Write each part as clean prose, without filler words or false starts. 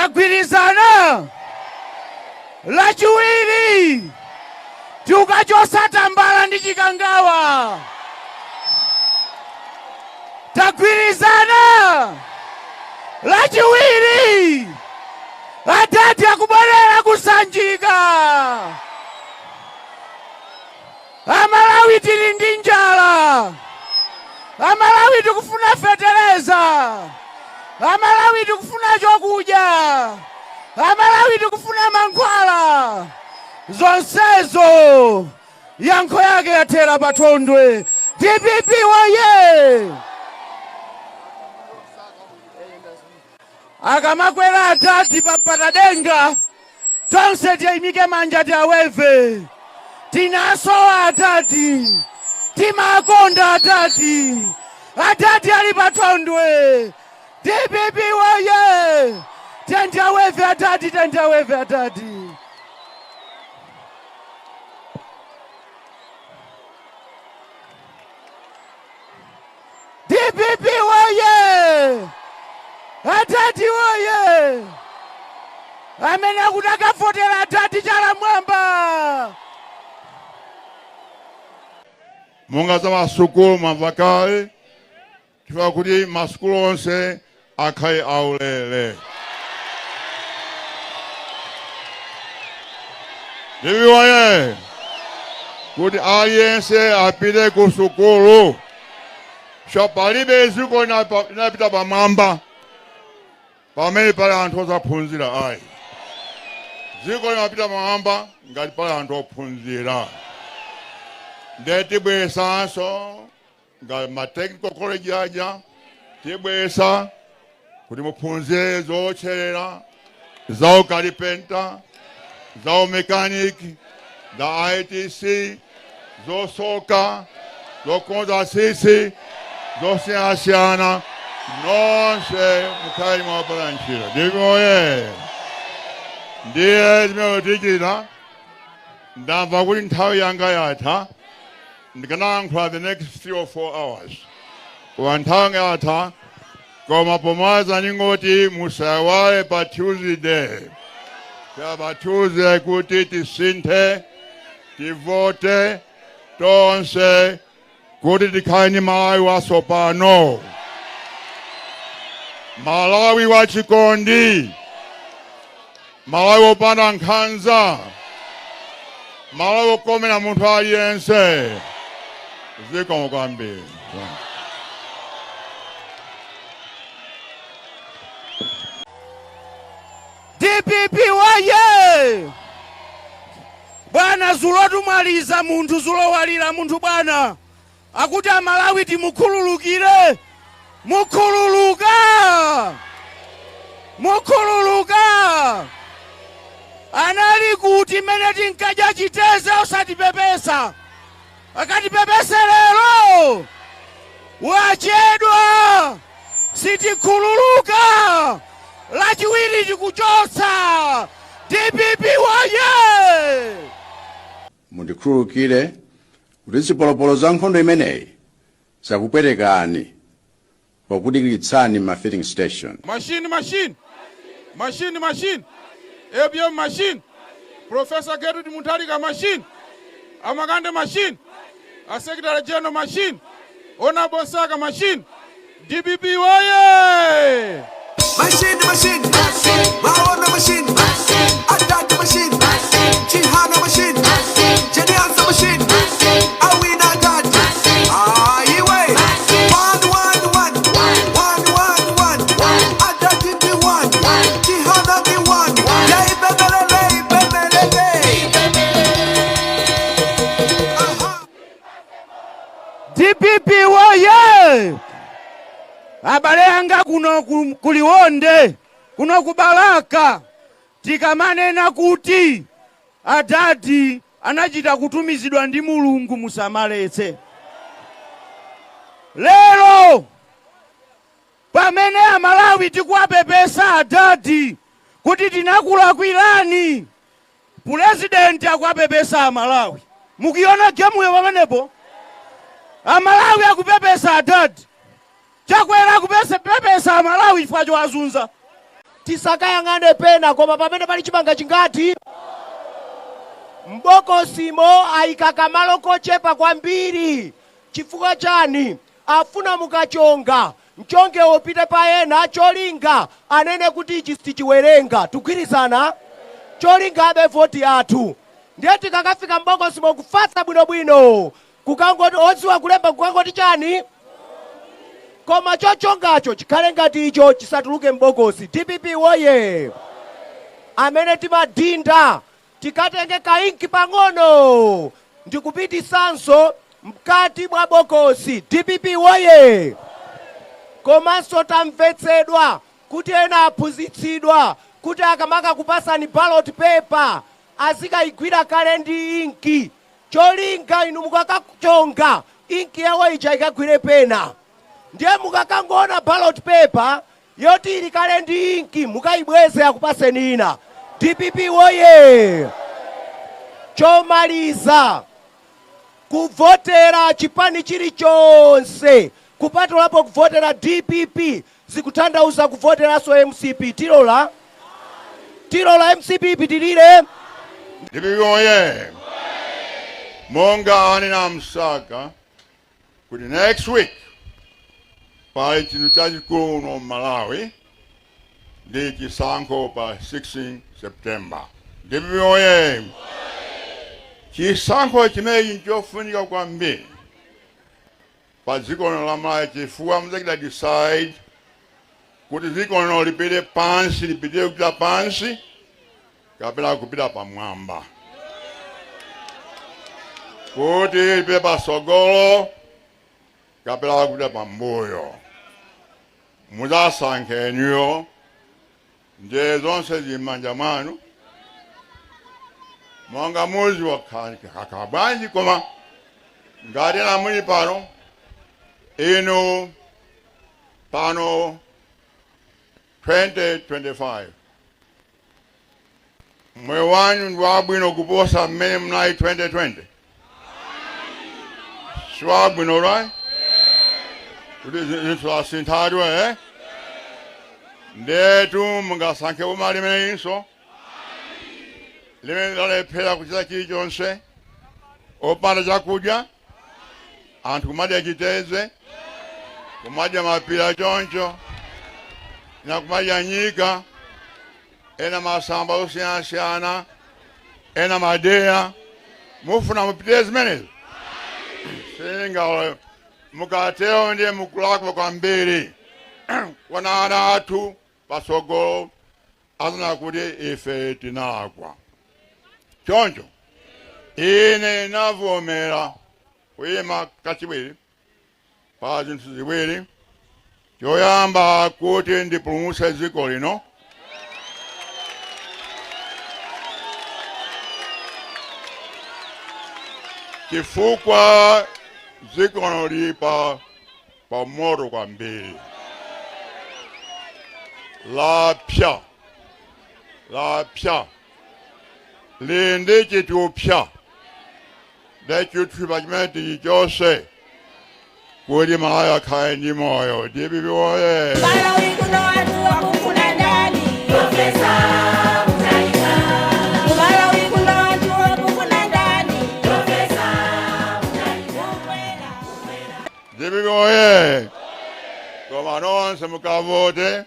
Tagwirizana? Lachiwiri tikukachosa Tambala ndi Chikangawa. Tagwirizana? Lachiwiri adadi akubwerera ku Sanjika. Amalawi tili ndi njala. Amalawi tikufuna fetereza. Amalawi tikufuna chokudya. Amalawi tikufuna mankhwala. Zonsezo yankho yake yathera pa Thondwe. DPP woye! Akamakwera adadi pa mpatadenga, tonse tiyimike manja tiaweve. Tinasowa adadi, timakonda adadi, adadi ali pa Thondwe. DPP woye! Tiyeni tiaweve adadi, tiyeni tiaweve adadi. DPP woye! Adadi woye! Amene akuti akavotera adadi chala mwamba. Monga za masukulu mwamva kale, chifukwa kuti masukulu onse akhale aulere. DPP woye! Kuti aliyense apite ku sukulu. So palibe dziko linapita pamwamba pamene pali anthu osaphunzira ayi. Dziko limapita pamwamba ngati pali anthu ophunzira. Ndiye tibweresanso nga ma technical college aja, tibweresa kuti muphunzire zowotcherera, za ukalipenta, za umekaniki, za ITC, zosoka, zokonza tsitsi zosiyanasiyana, nonse mukhale mwapata ntchito. DPP woye! Ndiye zimene tichita. Ndamva kuti nthawi yanga yatha, ndikanayankhula the next 3 or 4 hours, koma nthawi yanga yatha. Koma pomaliza ndingoti musaiwale pa Tuesday, pa Tuesday kuti tisinthe, tivote tonse kuti tikhale ndi Malawi watsopano, Malawi wachikondi, Malawi wopanda nkhanza, Malawi wokomera munthu aliyense. Zikomo kwambiri. DPP woye! Bwana, zulo tumaliza munthu, zulo walira munthu bwana, akuti Amalawi timukhululukire. Mukhululuka, mukhululuka. Anali kuti mmene tinkadya chiteze osatipepesa? Akatipepese lero? Wachedwa, sitikhululuka. Lachiwiri tikuchotsa. DPP woye! Mundikhululukire kuti zipolopolo za nkhondo imeneyi zakupwetekani pokudikiritsani ma filling station. Machine, machine, machine, machine, APM machine, Professor Gertrude Mutharika machine, Amakande machine, a Secretary General machine, Honorable Msaka machine, DPP woye! Machine, machine, Maona machine, Adad machine, Chihana machine, Jane Ansah machine, Awina Dad, Ah, iwe, 1 1 1 1 1 1, Adad ndi 1, Chihana ndi 1, Yaibebelele, ibebelele. Aha. DPP woye! Abale anga kuno kuLionde, kuno ku Balaka, tikamanena kuti adadi anachita kutumizidwa ndi Mulungu, musamaletse. Lero pamene Amalawi tikuwapepesa adadi kuti tinakulakwirani, Pulezidenti akuwapepesa Amalawi. Mukuiona gemuyo pamenepo? Amalawi akupepesa adadi. Chakwera akupepesa Amalawi chifukwa chowazunza. Tisakayang'ane pena, koma pamene pali chimanga chingati m'bokosimo ayika kamalo kochepa kwambiri. Chifukwa chani? Afuna mukachonga mchonge upite pa ena, cholinga anene kuti ichi sitichiwerenga. Tugwirizana cholinga abe voti yathu. Ndiye tikakafika m'bokosimo kufatsa bwinobwino, kukangoti odziwa kulemba kukangoti chani, koma chochongacho chikhale ngati icho, chisatuluke m'bokosi. DPP woye! Amene timadinda, tikatenge kainki pang'ono ndikupitisanso mkati mwa bokosi. DPP woye! Komanso tamvetsedwa kuti ena aphunzitsidwa kuti akamaka kupasani ballot paper azikayigwira kale ndi inki, cholinga inu mukakachonga inki yawo ija ikagwire pena. Ndiye mukakangoona ballot paper yoti ili kale ndi inki, mukayibweze, akupaseni ina. DPP woye! Chomaliza, kuvotera chipani chilichonse kupatulapo kuvotera DPP zikutanthauza kuvoteranso MCP. Tilola? Tilola MCP ipitirire? DPP oye! Monga anena Msaka kuti next week pali chinthu chachikulu uno Malawi, ndi chisankho pa 16 September. DPP oye! Chisankho chimenechi nchofunika kwambiri pa dziko lino la Malawi, chifukwa muzachita decide kuti dziko lino lipite pansi, lipitire kupita pansi kapena kupita pamwamba, kuti lipite pasogolo kapena kupita pambuyo. Muzasankhe inuyo, ndiye zonse zili m'manja mwanu. Monga muzi wakhala bwanji, koma ngati ena muli pano, inu pano 2025 moyo wanu ndi wabwino kuposa mmene munali 2020? Si wabwino, right? Kuti zinthu zasinthadwe, eh? Ndetu mungasankhe boma limeneyinso limene lalephera kuchita chilichonse, opanda chakudya, anthu kumadya chiteze, kumadya mapira choncho, na kumadya nyika, ena masamba osiyanasiyana, ena madeya? Mufuna mupitire zimenezo? Singa mukatero ndiye mukulakwa kwambiri. Kwana ana athu pasogolo azana kuti ife tinalakwa. Choncho ine navomera kuyima kachiwiri pa zinthu ziwiri. Choyamba, kuti ndipulumutse dziko lino. Chifukwa dziko lino lili pa moto kwambiri, lapya, lapya, lili ndi chithupsa. Ndi chithupsa chimene tichichose kuti Malawi akhale ndi moyo. DPP woye! Malawi kuno anthu akufuna ndani? Professor Mutharika. Malawi kuno anthu akufuna ndani? Professor Mutharika. Kukwera. DPP woye! Koma nonse mukavote,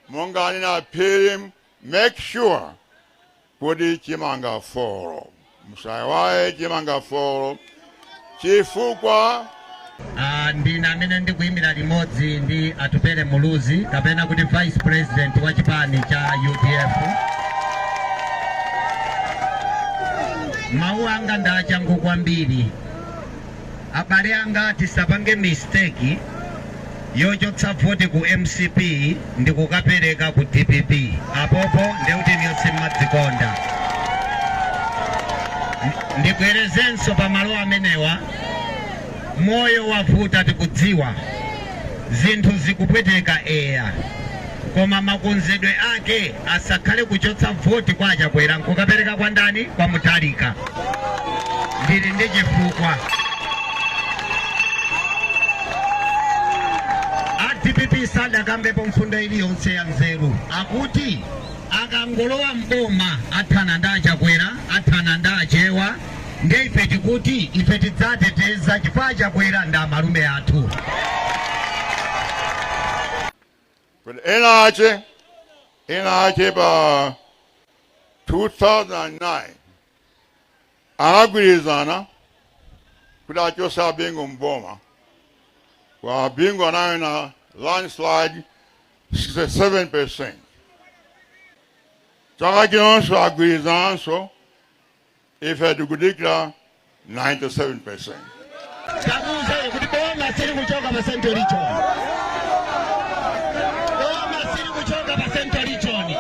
monga anena Phiri, make sure kuti chimanga 4, musayiwale chimanga 4, chifukwa Ndine amene ndikuyimira limodzi ndi Atupele Muluzi, kapena kuti vice president wa chipani cha UDF. Mawu anga ndi achangu kwambiri. Abale anga, tisapange mistake yochotsa voti ku MCP ndi kukapereka ku DPP. Apopo ndekuti niyonse mmadzikonda. Ndibwerezenso pamalo amenewa, moyo wavuta, tikudziwa zinthu zikupweteka, eya, koma makonzedwe ake asakhale kuchotsa voti kwa Achakwera nkukapereka kwa ndani? Kwa Mutharika. Ndili ndi chifukwa. A DPP Akuti sadakambepo mfundo iliyonse ya nzeru. Akuti akangolowa mboma athana ndi Achakwera, athana ndi Achewa. Nde ife tikuti ife tidzateteza chifukwa Achakwera ndi amalume athu. But ena ache pa 2009 anagwirizana kuti achose Abingu mboma. Kwa Abingu anawina landslide 67%. Chaka chinonso agwirizananso, ife tikudikira 97%. Tamuuze kuti boma sili kuchoka pa Central Region. Boma sili kuchoka pa Central Region.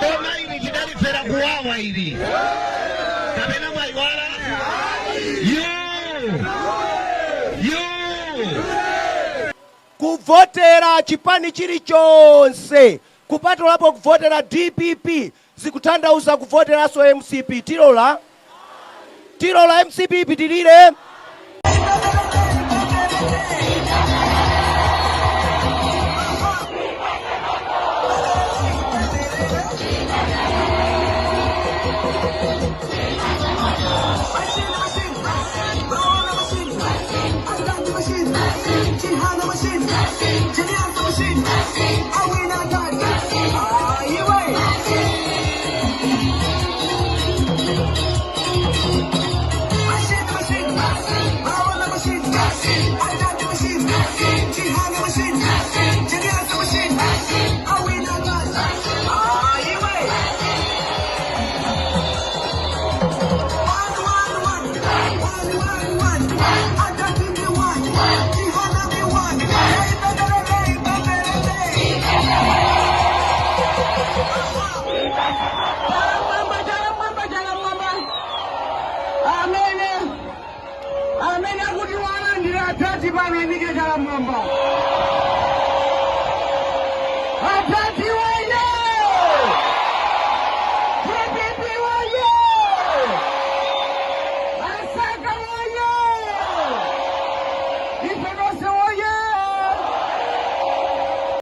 Boma ili tidalifera kuwawa ili. Kapena mwayiwala? You! You! Kuvotera chipani chilichonse kupatulapo kuvotera DPP zikutanthauza kuvoteranso MCP. Tilola? Tilola MCP ipitirire? Machine, machine, Baona machine, Adati machine, Chihana machine, Jeniasa machine, Awina Dad, Ah, Iwe. Machine, machine, Baona machine, Adati machine, Chihana machine, Jeniasa machine, Awina Dad, Ah, Iwe. One, one, one, one, one, one. Adati be one, Chihana be one. Hey, baby, hey, baby, hey. Mwamba, chala mwamba, chala mwamba. Amene amene akuti walandira atati pano imike chala mwamba.